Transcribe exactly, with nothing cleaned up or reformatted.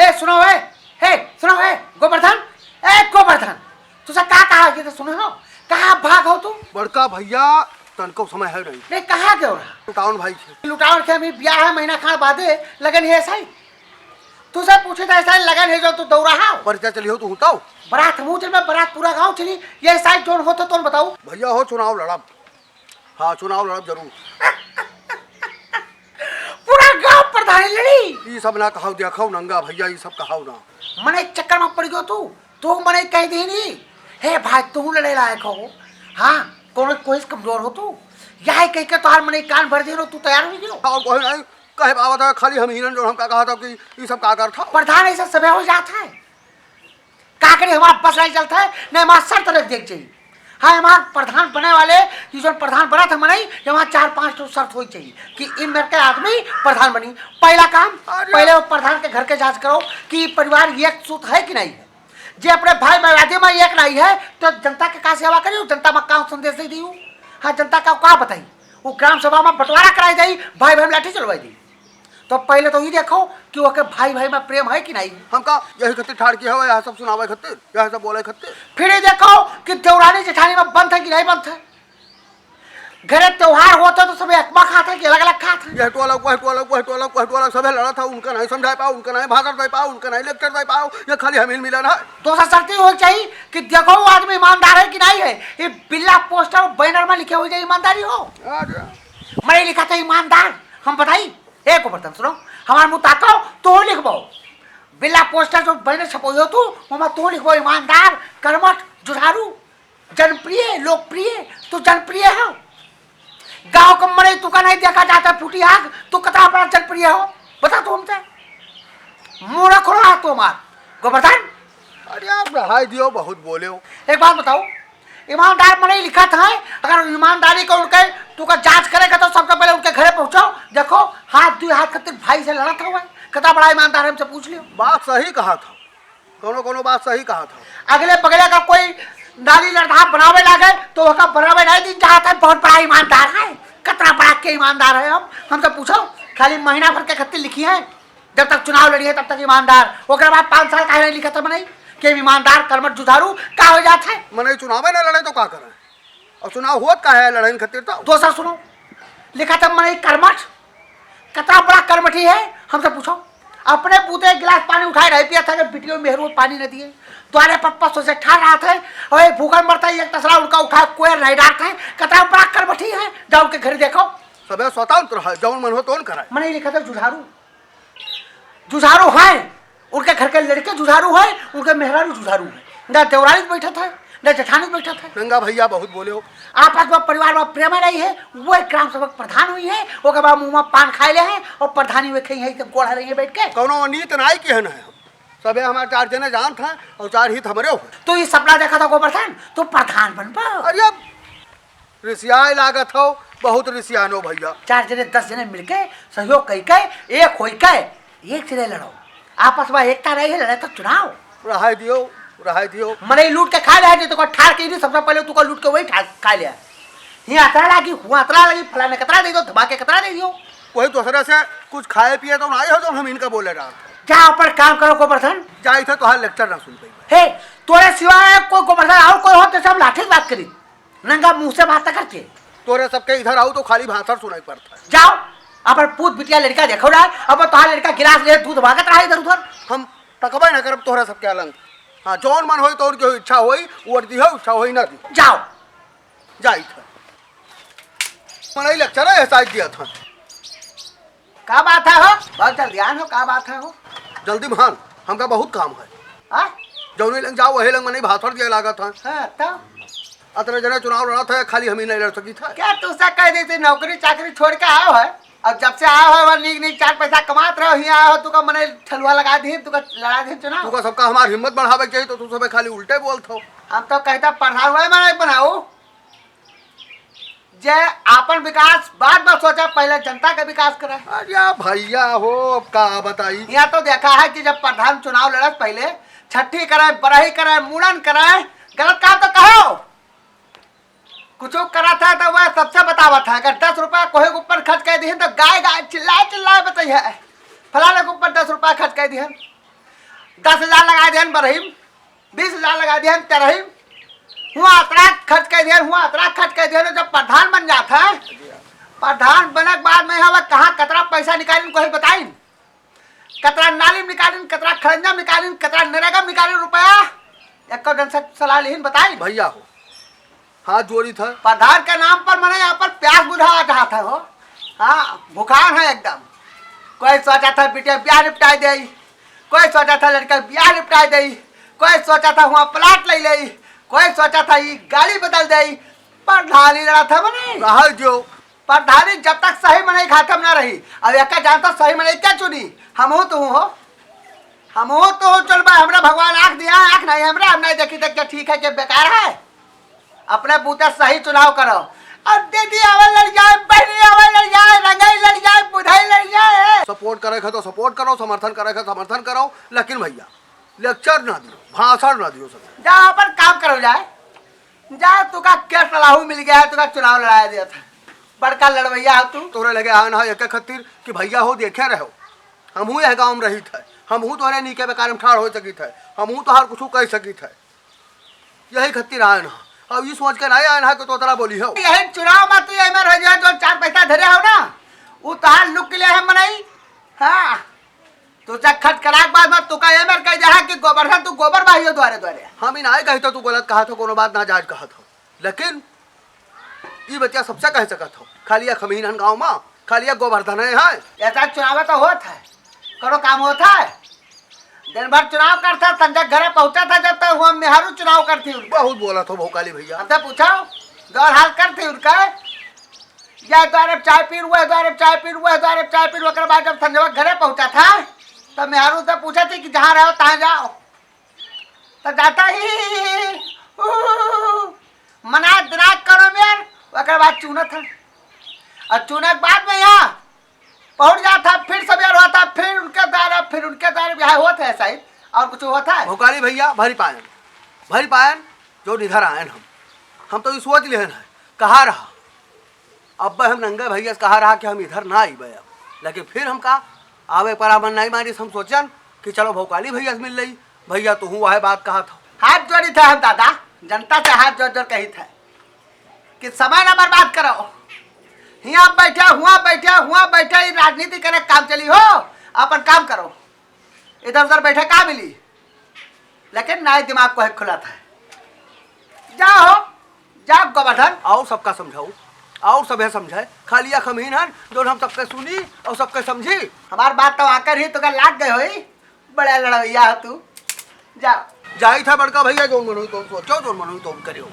हे, सुनो हे, हे, सुनो हे, गोवर्धन, ए, गोवर्धन, तुझे का कहा कि तो सुनो हो, कहाँ भाग हो तू? बड़का भैया, तनको समय है नहीं। नहीं, कहाँ गयो रहा? लुटावन भाई थे। लुटावन के अभी ब्याह है, महीना खान बादे लगन है, ऐसा ही। तुझे पूछे तो ऐसा ही लगन है जो तू दौड़ा है। परिचय चली हो तू, हूँ तो। बारात मुँह चल में, बारात पूरा गाँव चली, ये ऐसा ही जोन हो तो तुम बताओ। भैया हो, चुनाव लड़ब। हाँ, चुनाव लड़ब जरूर। पूरा गांव प्रधानी लड़ी। ई सब ना कहाओ, देखो नंगा भैया, ई सब कहाओ ना। मने चक्कर में पड़ गयो तू, तू मने कह दीनी, "हे भाई, तू लड़े लायक हो, हाँ, कोनो कोई से कमजोर हो तू?" यही कह के तोहार मने कान भर दीनो, तू तैयार हो गयो। और कोई नहीं, कहे बाबा था, खाली हम ही जो हमका कहा था कि ई सब का करत हो। प्रधान ऐसा समय हो जात है। का करी, हमार बस नहीं चलत है, नहीं हमार शर्त रख देख चाहिए। हाँ, हमार प्रधान बने वाले, ये जो प्रधान बना था मनई, ये हमार चार पांच ठो शर्त होई चाहिए कि इन मेर के आदमी प्रधान बनी। पहला काम, अरे। पहले वो प्रधान के घर के जांच करो कि परिवार एक सूत है कि नहीं है। जे अपने भाई बंधुआदि में एक नहीं है, तो जनता के का सेवा करी, जनता में का संदेश दे दी? हाँ, जनता का का बताई? वो ग्राम सभा में बंटवारा कराई दी, भाई भाई में लाठी चलवाई दी। तो पहले तो ई देखो कि ओके भाई भाई में प्रेम है कि नहीं। हमका यही खातिर ठाड़ किया हुआ, यह सब सुनावे खातिर, यह सब बोले खातिर। फिर ई देखो कि देवरानी जेठानी में बनत है कि नहीं बनत है। घरे त्योहार होत है तो सब एकमा खात है कि अलग-अलग खात है। यह टोला, वह टोला, वह टोला, वह टोला, सभे लड़त है, उनका नहीं समझाए पाओ, उनका नहीं भाषण दे पाओ, उनका नहीं lecture दे पाओ, ये खाली हमीन मिलन है। दोसर शर्त ई होई चाहिए कि देखो वो आदमी ईमानदार है कि नहीं है। ये बिल्ला poster और banner में लिखे हुए जे ईमानदारी हो। अरे। मैं लिखा था ईमानदार, हम बताई, ए गोवर्धन, सुनो, हमार मुँह ताको, तू लिखबो। बिल्ला poster जो banner छपो हो तू, ओमा तू लिखबो ईमानदार, कर्मठ, जुझारू, जनप्रिय, लोकप्रिय, तू जनप्रिय हो। गाँव के मरे तू का नहीं देखा जाता फूटी आग, तू कतना बड़ा जनप्रिय हो, बता तू हमसे। मुँह ना खोला तू हमार, गोवर्धन। अरे आप रहाई दियो, बहुत बोले हो। एक बात बताओ, ईमानदार मनई लिखत है, अगर ईमानदारी को उनके, तू का जांच करेगा तो सबसे पहले उनके घरे पहुंचो, देखो हाथ दुई हाथ खातिर भाई से लड़त हवे, कितना बड़ा ईमानदार है, हमसे पूछ लियो। बात सही कहा था, कोनो कोनो बात सही कहा था। अगले बगले का कोई नाली लड़धा बनावे लागे तो ओका बनावे नहीं दी चाहत है, बहुत बड़ा ईमानदार है, कितना बड़ा के ईमानदार है हम, हमसे पूछो, खाली महीना भर के खातिर लिखी है। जब तक चुनाव लड़ी है तब तक ईमानदार, ओकरे बाद पाँच साल काहे नहीं लिखत है मनई कि ईमानदार, कर्मठ, जुझारू का हो जात है? मनई चुनावे ना लड़े तो का करे? और चुनाव होत का है लड़ाई खातिर तो? दोसर सुनो, लिखत है मनई कर्मठ, कितना बड़ा कर्मठी है, हमसे पूछो। अपने बूते एक गिलास पानी उठाए नहीं पिया था, जब बिटियो मेहरू पानी न दिए, द्वारे पर पस से ठार रहा था, और ये भूखन मरता है, एक तसला उनका उठा कोयर नहीं डालता है, कितना बड़ा कर्मठी है, जाओ उनके घर देखो। सबे स्वतंत्र है, जौन मन हो तौन कराए। मनई लिखत है जुझारू, जुझारू है, उनके घर के लड़के जुझारू है, उनके मेहरारू जुझारू है, ना देवरानी बैठत है, ना जेठानी बैठत है। नंगा भैया बहुत बोले हो। आपस में परिवार में प्रेम नहीं है, वो एक ग्राम सभा प्रधान हुई है, ओके बाद मुंह में पान खाए ले हैं और प्रधानी हुए खाई है, तो गोड़ रही है बैठ के। कौनो नीत नाई की है ना हम। सबे हमारे चार जने जानत हैं और चार हित हमरे हो। तो ये सपना देखा था गोवर्धन, तो प्रधान बनबा। अरे अब रिसियाए लागत हो, बहुत रिसियानो भैया। चार जने, दस जने मिलके सहयोग कई के, एक होई के, एक जने लड़ो। आपस में एकता रही है, लड़े तो चुनाव। रहाई दियो, रहाई दियो। मनई लूट के खा ले, जे तो ठार के नहीं, सबसे पहले तू को लूट के वही ठार खा ले। हियाँ अतरा लागी, हुआँ अतरा लागी, फलाने कतरा दे दो, धमाके कतरा दे दियो। कोई दूसरे से कुछ खाए पिए तो ना आए हो, तो हम इनका बोले रहा। जा अपन काम करो गोवर्धन। जाई थे तो हर lecture ना सुन पाई। हे, तोरे सिवाय कोई गोवर्धन और कोई हो तो सब लाठी बात करी। नंगा मुंह से बात करके। तोरे सबके इधर आओ तो खाली भाषण सुनाई पड़ता है। जाओ, अपन पूत बिटिया लड़का देखो ना, अब तोहार लड़का गिलास ले दूध मांगत रहा इधर उधर। हम तकबे ना करब तोहरा सबके अलंग। हाँ, जौन मन होई, तौन के इच्छा होई, वोट दिहो, इच्छा होई ना दिहो। जाओ। जाई था। मनई lecture है, साइड दिया था। का बात है हो? बहुत जल्दी आन हो, का बात है हो? जल्दी मान, हमका बहुत काम है। हाँ? जौनी लंग जाओ, वही लंग मनई भाषण दिए लागत है। हाँ, तब? अतने जने चुनाव लड़त है, खाली हम ही नहीं लड़ सकी था। क्या तू सा कह देते नौकरी चाकरी छोड़ के आओ है? अब जब से आओ है, वह नीक नीक चार पैसा कमात रहो, ही आओ, तू का मने ठलुआ लगा दी, तू का लड़ा दी चुनाव। तू का सबका हमार हिम्मत बढ़ावे के चाहिए, तो तू सबे खाली उल्टे बोलत हो। हम तो कहता पढ़ाओ है, मने बनाओ। जे आपन विकास बाद में सोचा, पहले जनता का विकास करे। अरे भैया हो, अब का बताई? यहाँ तो देखा है कि जब प्रधान चुनाव लड़त पहले छठी करे, बरही करे, मुड़न करे, गलत काम तो कहो। कुछ करत है तो वह सबसे बतावत है, अगर दस रुपया कोहे के ऊपर खर्च कर दिहन तो गाय गाय चिल्लाए चिल्लाए बताई है, फलाने के ऊपर दस रुपया खर्च कर दिहन। दस हजार लगा देन बरहिम, बीस हजार लगा देन तरहिम, हुआ अतरा खर्च कर देन, हुआ अतरा खर्च कर देन। जब प्रधान बन जात है, प्रधान बने के बाद में हमें कहाँ कतरा पैसा निकालिन, कोई बताइन? कतरा नाली में निकालिन, कतरा खड़ंजा में निकालिन, कतरा नरेगा में निकालिन रुपया, एको जन से सलाह लिहिन, बताइन? भैया हो, हाथ जोड़ी था। प्रधान के नाम पर मने यहाँ पर प्यास बुझावा चाहत है हो। हाँ, भुखान है एकदम। कोई सोचा था बिटिया ब्याह निपटाई दे, कोई सोचा था लड़का ब्याह निपटाई दे, कोई सोचा था हुआ प्लाट ले ले, कोई सोचा था ये गाड़ी बदल दे। प्रधानी लड़ा था मने। रहल जो। प्रधानी जब तक सही मनई खाते में ना रही। अब एका जानता सही मनई क्या चुनी? हमहू तो हो, हमहू तो चल बा, हमरा भगवान आँख दिया, आँख नहीं हमरा, हम नहीं देखी तो क्या ठीक है, क्या बेकार है? अपने बूते सही चुनाव करो। अब दीदी आवे लड़ जाए, बहनी आवे लड़ जाए, रंगई लड़ जाए, बुढ़ई लड़ जाए। सपोर्ट करे खे तो सपोर्ट करो, समर्थन करे खे समर्थन करो, लेकिन भैया लेक्चर ना दियो, भाषण ना दियो सब। जा अपन काम करो जाए, जा तुका क्या सलाहू मिल गया है, तुका चुनाव लड़ाया दिया था, बड़का लड़वैया हो तू। तोरे लगे आन है एक खत्तिर कि भैया हो देखे रहो, हमहू यह गाँव में रहित है, हमहू तोहरे नीके बेकार में ठाड़ हो सकित है, हमहू तोहार कुछ कह सकित है। यही खत्तिर आयन हा। अब ई सोच के नहीं आयन हा कि तोतरा बोली हो। यही चुनाव में तू एमे रह जाए, जो चार पैसा धरे हो ना, उ तहार लुक के लिए है मनई। हाँ, तू चक्खट कराक बाद में तू का एमे कह जा कि गोबर है, तू गोबर बाहियो द्वारे द्वारे। हम ही नहीं कही तो तू गलत कहा था, कोनो बात ना जायज कहा था, लेकिन ई बतिया सबसे कह सकत हो। खाली एक हमही हन गाँव में, खाली एक गोवर्धन है, है। ऐसा चुनाव तो होत है, करो काम होत है। दिन भर चुनाव करता, संजय घरे पहुँचा था, जब तक हुआ मेहरू चुनाव करती उनका। बहुत बोला था भोकाली भैया। हमसे पूछो, दौर हाल करती उनका। यह द्वारे चाय पीन, वह द्वारे चाय पीन, वह द्वारे चाय पीन। ओकर बाद जब संजय घरे पहुँचा था, तो मेहरू से पूछा थी कि जहाँ रहो, तहाँ जाओ। तो जाता ही, ऊ, मना दिनाक करो मेर, ओकर बाद चुनत है। और चुने के बाद में यहाँ पहुँच जाता, फिर सबेर होता, फिर उनके द्वारे, फिर उनके द्वारे, यहाँ होत है ऐसा ही। और कुछ होता है? भोकाली भैया, भरी पायन, भरी पायन, जो इधर आयन हम, हम तो ई सोच लेहन है, कहा रहा, अब हम नंगे भैया से कहा रहा कि हम इधर ना आइबे अब, लेकिन फिर हमका आवे पर मन नहीं मानी। हम सोचन कि चलो भोकाली भैया से मिल लई। भैया, तू वह बात कहा था। हाथ जोड़ी थे हम दादा, जनता से हाथ जोड़ जोड़ कही थे कि समय ना बर्बाद करो। हियाँ बैठे, हुआ बैठे, हुआ बैठे, ई राजनीति करे काम चली हो, अपन काम करो। इधर उधर बैठे का मिली? लेकिन नाई दिमाग को है खुला था। जाओ, जाओ गोवर्धन। और सबका समझाओ, और सभे समझाए, खाली एक हमही हन, जो हम सबके सुनी और सबके समझी। हमार बात तो आकर ही तो का लाग गए होई, बड़ा लड़वैया हो तू। जाओ। जाई था बड़का भैया, जो मन होई तो सोचो, जो मन होई तो करियो।